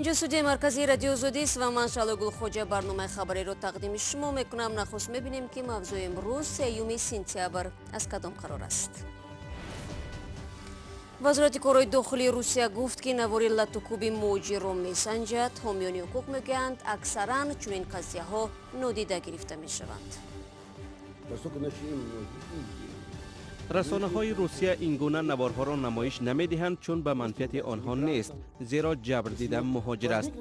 Инҷо студияи марказии Радиои Озодист ва ман, Шаҳло Гулхоҷа, барномаи хабариро тақдими шумо мекунам. Нахуст мебинем, ки мавзӯи имрӯз, 3 сентябр, аз кадом қарор аст. Вазорати корҳои дохилии Русия гуфт, ки навори латукӯби муҳоҷирро месанҷад. Ҳомиёни ҳуқуқ мегӯянд, аксаран чунин қазияҳо нодида гирифта мешаванд. Расонаҳои Русия ин гуна наворҳоро намоиш намедиҳанд, чун ба манфиати онҳо нест, зеро ҷабрдида муҳоҷир аст.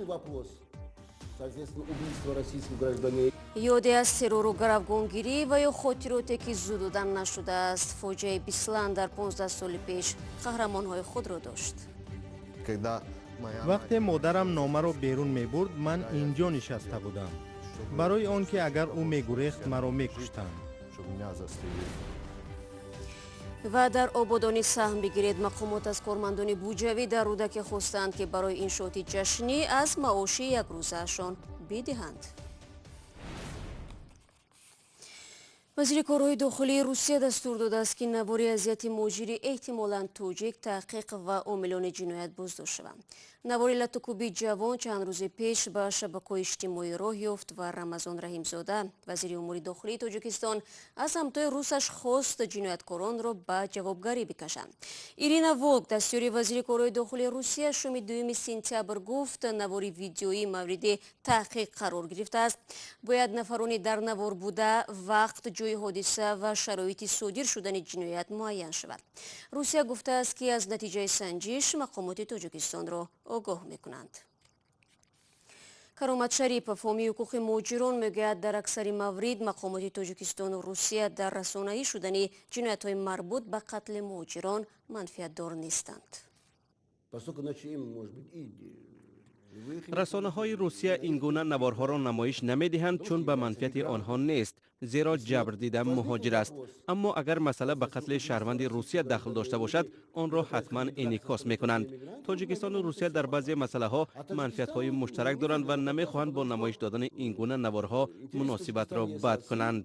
Ёде аз террору гаравгонгирӣ ва ё хотироте, ки зудуда нашудааст. Фоҷиаи Беслан дар 15 соли пеш қаҳрамонҳои худро дошт. Вақте модарам номаро берун мебурд, ман инҷо нишаста будам, барои он ки агар ӯ мегурехт, маро мекуштанд. Ва дар ободонӣ саҳм бигиред. Мақомот аз кормандони буҷавӣ дар Рӯдакӣ хостанд, ки барои иншооти ҷашнӣ аз маоши якрӯзаашон бидиҳанд. Вазири корҳои дохилии Русия дастур додааст, ки навори азияти муҳоҷири эҳтимолан тоҷик таҳқиқ ва омилони ҷиноят боздошт шаванд. Навори латукӯби ҷавон чанд рӯзи пеш ба шабакаҳои иҷтимоӣ роҳ ёфт ва Рамазон Раҳимзода, вазири умури дохилии Тоҷикистон, аз ҳамтои русаш хост, ҷинояткоронро ба ҷавобгарӣ бикашанд. Ирина Волк, дастёри вазири корҳои дохилии Русия, шуми 2 сентябр гуфт, навори видеоӣ мавриди таҳқиқ қарор гирифтааст. Бояд нафарони дар навор буда, вақт, ҷои ҳодиса ва шароити содир шудани ҷиноят муайян шавад. Русия гуфтааст, ки аз натиҷаи санҷиш мақомоти Тоҷикистонро огоҳ мекунанд. Каромат Шарипов, ҳомии ҳуқуқи муҳоҷирон, мегӯяд, дар аксари маврид мақомоти Тоҷикистону Русия дар расонаӣ шудани ҷиноятҳои марбут ба қатли муҳоҷирон манфиатдор нестанд. Расонаҳои Русия ин гуна наворҳоро намоиш намедиҳанд, чун ба манфиати онҳо нест, зеро ҷабрдида муҳоҷир аст. Аммо агар масъала ба қатли шаҳрванди Русия дахл дошта бошад, онро ҳатман инъикос мекунанд. Тоҷикистону Русия дар баъзе масъалаҳо манфиатҳои муштарак доранд ва намехоҳанд бо намоиш додани ин гуна наворҳо муносибатро бад кунанд.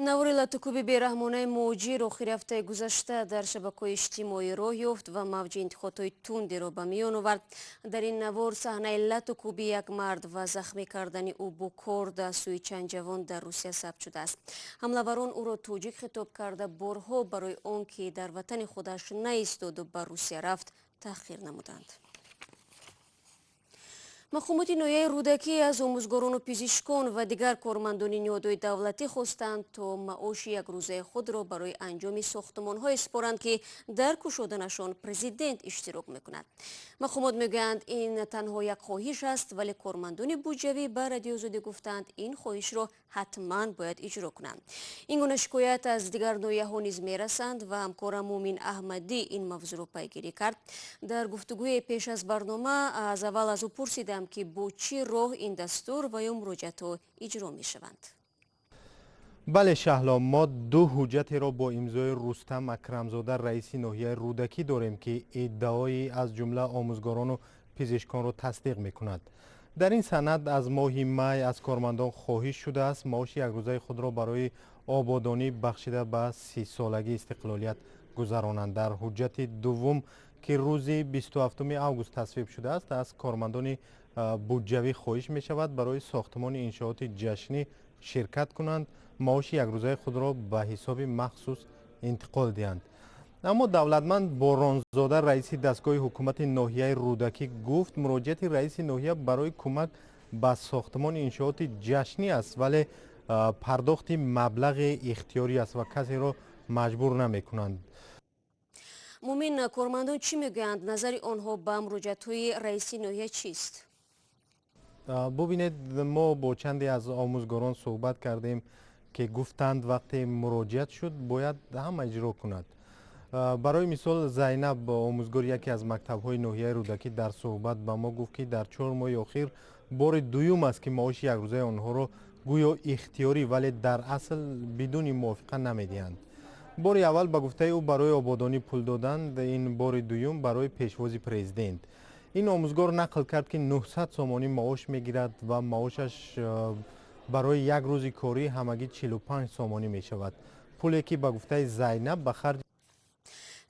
Навори латукӯби бераҳмонаи муҳоҷир охири ҳафтаи гузашта дар шабакаҳои иҷтимоӣ роҳ ёфт ва мавҷи интиқодҳои тундеро ба миён овард. Дар ин навор саҳнаи латукӯби як мард ва захмӣ кардани ӯ бо корд аз сӯи чанд ҷавон дар Русия сабт шудааст. Ҳамлаварон ӯро тоҷик хитоб карда, борҳо барои он ки дар ватани худаш наистоду ба Русия рафт, таҳқир намуданд. Мақомоти ноҳияи Рӯдакӣ аз омӯзгорону пизишкон ва дигар кормандони ниҳодҳои давлатӣ хостанд, то маоши якрӯзаи худро барои анҷоми сохтмонҳое супоранд, ки дар кушоданашон президент иштирок мекунад. Мақомот мегӯянд, ин танҳо як хоҳиш аст, вале кормандони буҷавӣ ба Радиои Озодӣ гуфтанд, ин хоҳишро ҳатман бояд иҷро кунанд. Ин гуна шикоят аз дигар ноҳияҳо низ мерасанд ва ҳамкорам Мумин Аҳмадӣ ин мавзӯъро пайгирӣ кард. Дар гуфтугӯи пеш аз барнома аз аввал аз ӯ пурсидам, ки бо чӣ роҳ ин дастур ва ё муроҷиатҳо иҷро мешаванд. Бале, Шаҳло, мо ду ҳуҷҷатеро бо имзои Рустам Акрамзода, раиси ноҳияи Рӯдакӣ, дорем, ки иддаои аз ҷумла омӯзгорону пизишконро тасдиқ мекунад. Дар ин санад аз моҳи май аз кормандон хоҳиш шудааст, маоши якрӯзаи худро барои ободонӣ бахшида ба 30-солагии истиқлолият гузаронанд. Дар ҳуҷҷати дуввум, ки рӯзи 27 август тасвиб шудааст, аз кормандони буҷавӣ хоҳиш мешавад, барои сохтмони иншооти ҷашнӣ ширкат кунанд, маоши якрӯзаи худро ба ҳисоби махсус интиқол диҳанд. Аммо Давлатманд Боронзода, раиси дастгоҳи ҳукумати ноҳияи Рӯдакӣ, гуфт, муроҷиати раиси ноҳия барои кӯмак ба сохтмони иншооти ҷашнӣ аст, вале пардохти маблағи ихтиёрӣ аст ва касеро маҷбур намекунанд. Мумин, кормандон чӣ мегӯянд? Назари онҳо ба муроҷиатҳои раиси ноҳия чист? Бубинед, мо бо чанде аз омӯзгорон суҳбат кардем, ки гуфтанд, вақте муроҷиат шуд, бояд ҳама иҷро кунад. Барои мисол, Зайнаб, омӯзгори яке аз мактабҳои ноҳияи Рӯдакӣ, дар суҳбат ба мо гуфт, ки дар 4 моҳи охир бори дуюм аст, ки маоши якрӯзаи онҳоро гӯё ихтиёрӣ, вале дар асл бидуни мувофиқа намедиҳанд. Бори аввал, ба гуфтаи ӯ, барои ободонӣ пул доданд, ин бори дуюм барои пешвози президент. Ин омӯзгор нақл кард, ки 900 сомонӣ маош мегирад ва маошаш барои як рӯзи корӣ ҳамагӣ 45 сомонӣ мешавад, пуле ки, ба гуфтаи Зайнаб, ба харҷ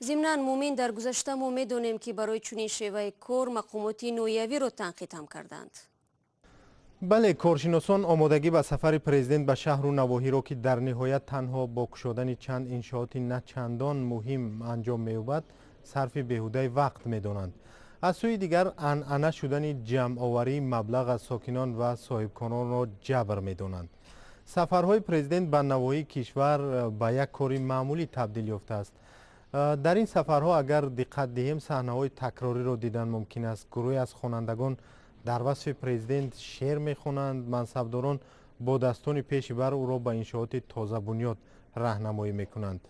Зимнан, Муъмин, дар гузашта мо медонем, ки барои чунин шеваи кор мақомоти ноҳиявиро танқид ҳам карданд. Бале, коршиносон омодагӣ ба сафари президент ба шаҳру навоҳиро, ки дар ниҳоят танҳо бо кушодани чанд иншооти на чандон муҳим анҷом меёбад, сарфи беҳудаи вақт медонанд. Аз сӯи дигар, анъана шудани ҷамъоварии маблағ аз сокинон ва соҳибкоронро ҷабр медонанд. Сафарҳои президент ба навоҳии кишвар ба як кори маъмулӣ табдил ёфтааст. Дар ин сафарҳо, агар диққат диҳем, саҳнаҳои такрориро дидан мумкин аст. Гурӯҳе аз хонандагон дар васфи президент шеър мехонанд, мансабдорон бо дастони пеши бар ӯро ба иншооти тозабунёд раҳнамоӣ мекунанд.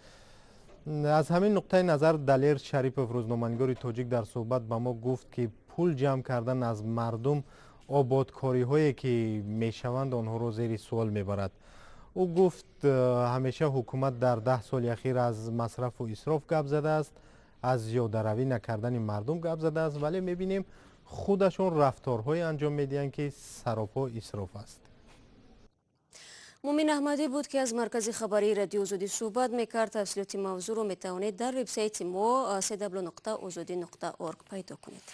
Аз ҳамин нуқтаи назар Далер Шарипов, рӯзноманигори тоҷик, дар суҳбат ба мо гуфт, ки пул ҷамъ кардан аз мардум ободкориҳое ки мешаванд, онҳоро зери суол мебарад. Ӯ гуфт, ҳамеша ҳукумат дар 10 соли ахир аз масрафу исроф гап задааст, аз зиёдаравӣ накардани мардум гап задааст, вале мебинем, худашон рафторҳое анҷом медиҳанд, ки саропо исроф аст. Муъмин Аҳмадӣ буд, ки аз маркази хабарии Радио Озодӣ суҳбат мекард. Тафсилоти мавзӯъро метавонед дар вебсайти мо cw.ozodi.org пайдо кунед.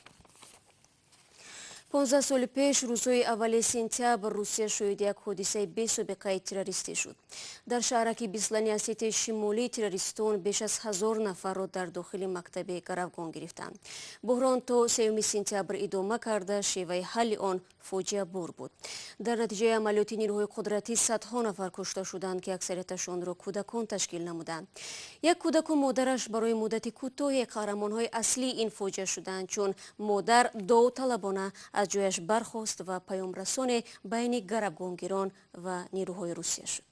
15 соли пеш, рӯзҳои аввали сентябр, Русия шоҳиди як ҳодисаи бесобиқаи террористӣ шуд. Дар шаҳраки Беслани Осетияи Шимолӣ террористон беш аз 1000 нафарро дар дохили мактабе гаравгон гирифтанд. Буҳрон то 3 сентябр идома карда, шеваи ҳалли он фоҷиабор буд. Дар натиҷаи амалиёти нерӯҳои қудратӣ садҳо нафар кушта шуданд, ки аксарияташонро кӯдакон ташкил намуданд. Як кӯдаку модараш барои муддати кӯтоҳе қаҳрамонҳои аслии ин фоҷиа шуданд, чун модар довталабона аз ҷояш бархост ва паёмрасоне байни гаравгонгирон ва нерӯҳои Русия шуд.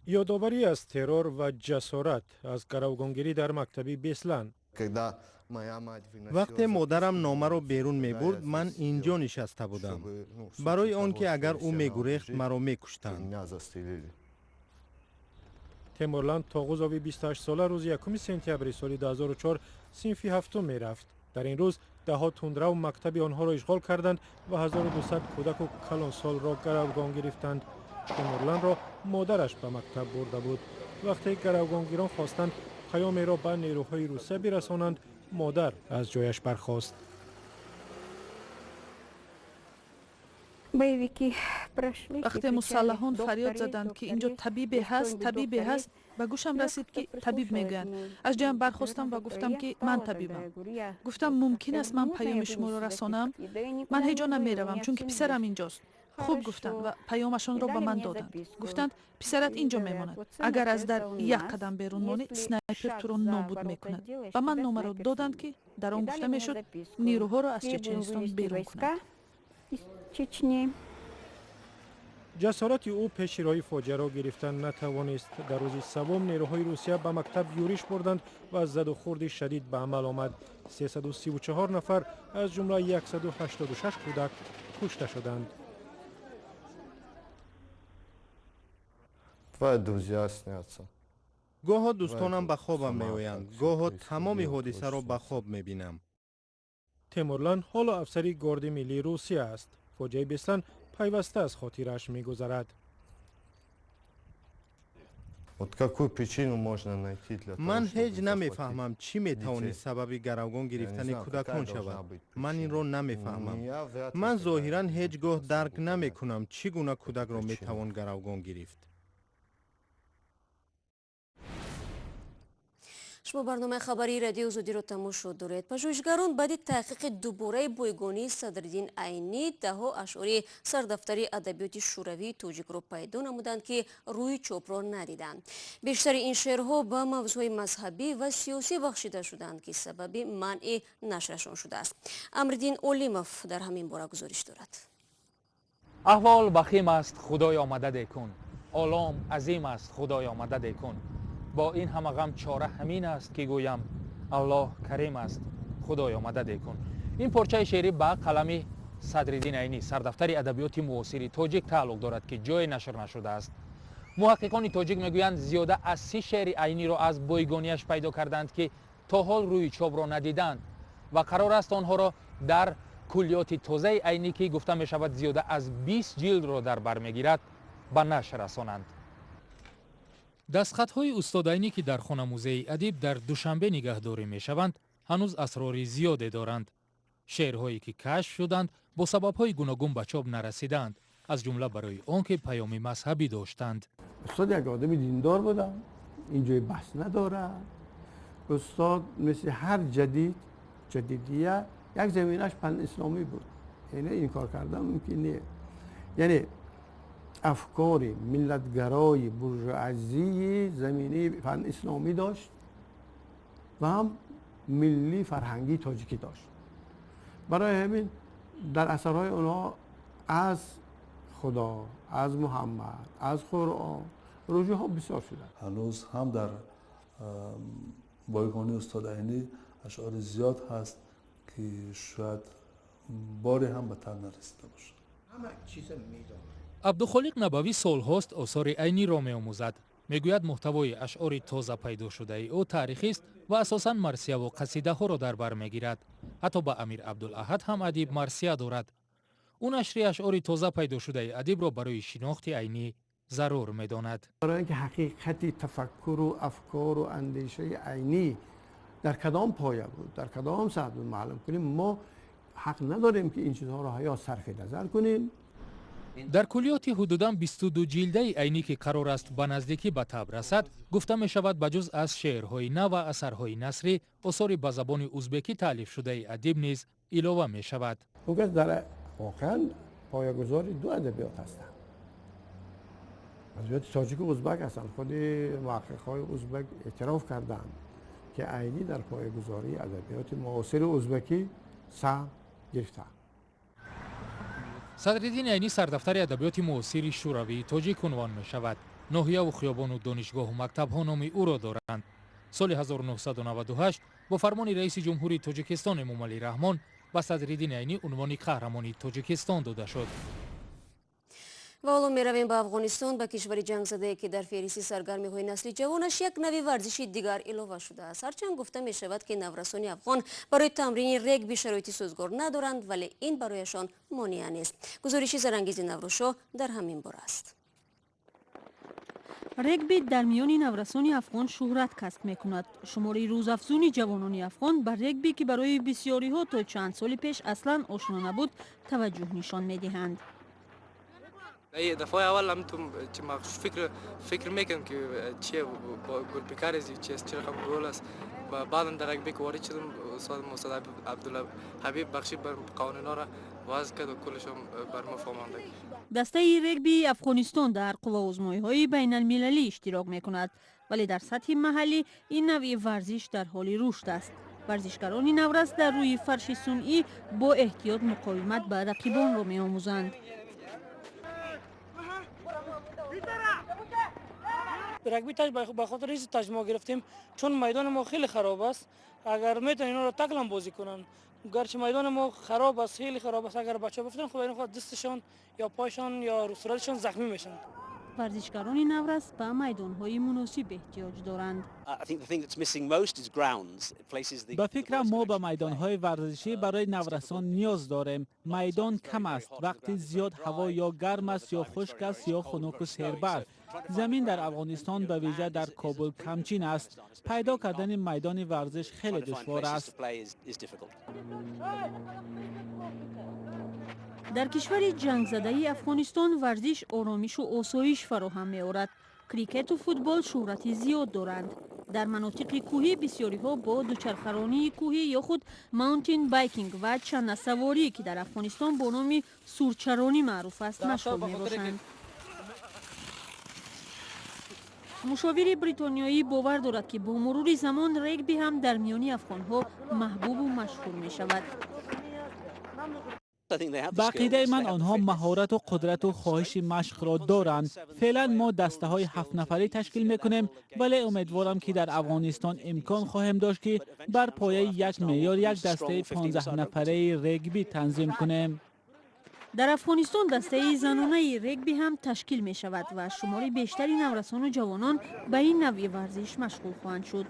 Ёдоварӣ аз террор ва ҷасорат, аз гаравгонгирӣ дар мактаби Беслан. Вақте модарам номаро берун мебурд, ман инҷо нишаста будам, барои он ки агар ӯ мегурехт, маро мекуштанд. Темурлан Тоғузови 28сола рӯзи 1 сентябри соли 2004 синфи ҳафтум мерафт. Дар ин рӯз даҳҳо тундрав мактаби онҳоро ишғол карданд ва 1200 кӯдаку калонсолро гаравгон гирифтанд. Темурланро модараш ба мактаб бурда буд. Вақте гаравгонгирон хостанд паёмеро ба нерӯҳои Русия бирасонанд, модар аз ҷояш бархост. Вақте мусаллаҳон фарёд заданд, ки инҷо табибе ҳаст, табибе ҳаст, ба гӯшам расид, ки табиб мегӯянд. Аз ҷоям бархостам ва гуфтам, ки ман табибам. Гуфтам, мумкин аст ман паёми шуморо расонам? Ман ҳеҷ ҷо намеравам, чунки писарам инҷост. Хуб, гуфтанд ва паёмашонро ба ман доданд. Гуфтанд, писарат ин ҷо мемонад, агар аз дар як қадам берун монӣ, снайпер туро нобуд мекунад. Ба ман номаро доданд, ки дар он гуфта мешуд, нерӯҳоро аз Чеченистон берун кунанд. Ҷасорати ӯ пеши роҳи фоҷиаро гирифтан натавонист. Дар рӯзи саввум нерӯҳои Русия ба мактаб юриш бурданд ва задухӯрди шадид ба амал омад. 334 нафар, аз ҷумла 186 кӯдак, кушта шуданд. Гоҳо дӯстонам ба хобам меоянд, гоҳо тамоми ҳодисаро ба хоб мебинам. Темурлан ҳоло афсари Горди миллии Русия аст. Фоҷиаи Беслан пайваста аз хотирааш мегузарад. Ман ҳеҷ намефаҳмам, чӣ метавонист сабаби гаравгон гирифтани кӯдакон шавад. Ман инро намефаҳмам. Ман зоҳиран ҳеҷ гоҳ дарк намекунам, чӣ гуна кӯдакро метавон гаравгон гирифт. Шумо барномаи хабарии Радиои Озодиро тамошо доред. Пажӯҳишгарон баъди таҳқиқи дубораи бойгонии Садриддин Айнӣ даҳҳо ашъори сардафтари адабиёти шӯравии тоҷикро пайдо намуданд, ки рӯи чопро надиданд. Бештари ин шеърҳо ба мавзӯъҳои мазҳабӣ ва сиёсӣ бахшида шуданд, ки сабаби манъи нашрашон шудааст. Амриддин Олимов дар ҳамин бора гузориш дорад. Аҳвол вахим аст, Худоё, мададе кун. Олом азим аст, Худоё, мададе кун. Бо ин ҳама ғам чора ҳамин аст, ки гӯям Аллоҳ карим аст, Худоё, мададе кун. Ин порчаи шеърӣ ба қалами Садриддин Айнӣ, сардафтари адабиёти муосири тоҷик, тааллуқ дорад, ки ҷое нашр нашудааст. Муҳаққиқони тоҷик мегӯянд, зиёда аз 30 шеъри Айниро аз бойгонияш пайдо карданд, ки то ҳол рӯи чопро надиданд ва қарор аст онҳоро дар куллиёти тозаи Айнӣ, ки гуфта мешавад зиёда аз 20 ҷилдро дар бар мегирад, ба нашр расонанд. Дастхатҳои устод Айнӣ, ки дар хона-музеи адиб дар Душанбе нигаҳдорӣ мешаванд, ҳанӯз асрори зиёде доранд. Шеърҳое ки кашф шуданд, бо сабабҳои гуногун ба чоп нарасиданд, аз ҷумла барои он ки паёми мазҳабӣ доштанд. Устод як одами диндор буданд, ин ҷои баҳс надорад. Устод мисли ҳар ҷадид, ҷадидия як заминаш панисломӣ буд, яъне инкор кардан мумкин не. Яъне афкори миллатгарои буржуазии заминаи панисломӣ дошт ва ҳам миллӣ фарҳангии тоҷикӣ дошт. Барои ҳамин дар асарҳои онҳо аз Худо, аз Муҳаммад, аз Қуръон рӯҷӯъҳо бисёр шуданд. Ҳанӯз ҳам дар бойгонии устод Айнӣ ашъори зиёд ҳаст, ки шояд боре ҳам ба тан нарасида бошад. Ҳама чиза медонад. Абдухолиқ Набавӣ солҳост осори Айниро меомӯзад. Мегӯяд, муҳтавои ашъори тоза пайдо шудаи ӯ таърихист ва асосан марсияву қасидаҳоро дар бар мегирад. Ҳатто ба Амир Абдулаҳад ҳам адиб марсия дорад. Ӯ нашри ашъори тоза пайдо шудаи адибро барои шинохти Айнӣ зарур медонад. Барои ин ки ҳақиқати тафаккуру афкору андешаи Айнӣ дар кадом поя буд, дар кадом сатҳ буд маълум кунем, мо ҳақ надорем, ки ин чизҳоро ҳаё сарфи назар кунем. Дар куллиёти ҳудудан 22 ҷилдаи Айнӣ, ки қарор аст ба наздикӣ ба таб расад, гуфта мешавад, ба ҷуз аз шеърҳои нав ва асарҳои насрӣ, осори ба забони узбекӣ таълифшудаи адиб низ илова мешавад. Ӯ кас дар воқеан поягузори ду адабиёт ҳастанд, адабиёти тоҷику узбак ҳастанд. Худи муҳаққиқҳои узбек эътироф карданд, ки Айнӣ дар поягузории адабиёти муосири узбекӣ саҳм гирифтаанд. Садриддини Айнӣ сардафтари адабиёти муосири шӯравии тоҷик унвон мешавад. Ноҳияву хиёбону донишгоҳу мактабҳо номи ӯро доранд. Соли 1998 бо фармони раиси ҷумҳурии Тоҷикистон Эмомалӣ Раҳмон ба Садриддини Айнӣ унвони Қаҳрамони Тоҷикистон дода шуд. Ва ҳоло меравем ба Афғонистон, ба кишвари ҷангзадае, ки дар феҳристи саргармиҳои насли ҷавонаш як нави варзиши дигар илова шудааст. Ҳарчанд гуфта мешавад, ки наврасони афғон барои тамрини регби шароити созгор надоранд, вале ин барояшон монеа нест. Гузориши Зарангизи Наврӯзшоҳ дар ҳамин бора аст. Регби дар миёни наврасони афғон шӯҳрат касб мекунад. Шумори рӯзафзуни ҷавонони афғон ба регби, ки барои бисёриҳо то чанд соли пеш аслан ошно набуд, таваҷҷӯҳ нишон медиҳанд. دفعه اول هم تو فکر میکنم که چیه گل پیکر چیه، چه رقم گل است. و بعدا در رگبی که وارد شدم، استاد استاد عبدالله حبیب بخشی بر قوانین را وضع کرد و کلشون بر ما فهمانده. Дастаи регбии Афғонистон дар қувваозмоиҳои байналмилалӣ иштирок мекунад, вале дар сатҳи маҳаллӣ ин навъи варзиш дар ҳоли рушд аст. Варзишгарони наврас дар рӯи фарши сунъӣ бо эҳтиёт муқовимат ба рақибонро меомӯзанд. Рагби ба хотири таҷмо гирифтем, чун майдони мо хеле хароб аст. Агар метавон инҳоро таклам бозӣ кунанд, гарчи майдони мо хароб аст, хеле хароб аст, агар бачаҳо бифтанд, хуб инҳо дасташон ё пойшон ё сураташон захмӣ мешаванд. Варзишгарони наврас ба майдонҳои муносиб эҳтиёҷ доранд. Ба фикрам, мо ба майдонҳои варзишӣ барои наврасон ниёз дорем. Майдон кам аст. Вақти зиёд ҳаво ё гарм аст, ё хушк аст, ё хунуку сербарф. Замин дар Афғонистон, ба вижа дар Кобул, камчин аст. Пайдо кардани майдони варзиш хеле душвор аст. Дар кишвари ҷангзадаи Афғонистон варзиш оромишу осоиш фароҳам меорад. Крикету футбол шӯҳрати зиёд доранд. Дар манотиқи кӯҳӣ бисёриҳо бо дучархаронии кӯҳӣ ё худ маунтин байкинг ва чанасаворӣ, ки дар Афғонистон бо номи сурчаронӣ маъруф аст, машғул мебошанд. Мушовири бритониёӣ бовар дорад, ки бо мурури замон регби ҳам дар миёни афғонҳо маҳбубу машҳур мешавад. Ба ақидаи ман, онҳо маҳорату қудрату хоҳиши машқро доранд. Феълан мо дастаҳои ҳафтнафарӣ ташкил мекунем, вале умедворам, ки дар Афғонистон имкон хоҳем дошт, ки бар пояи як меъёр як дастаи 15нафараи регбӣ танзим кунем. Дар Афғонистон дастаи занонаи регби ҳам ташкил мешавад ва шумори бештари наврасону ҷавонон ба ин навъи варзиш машғул хоҳанд шуд.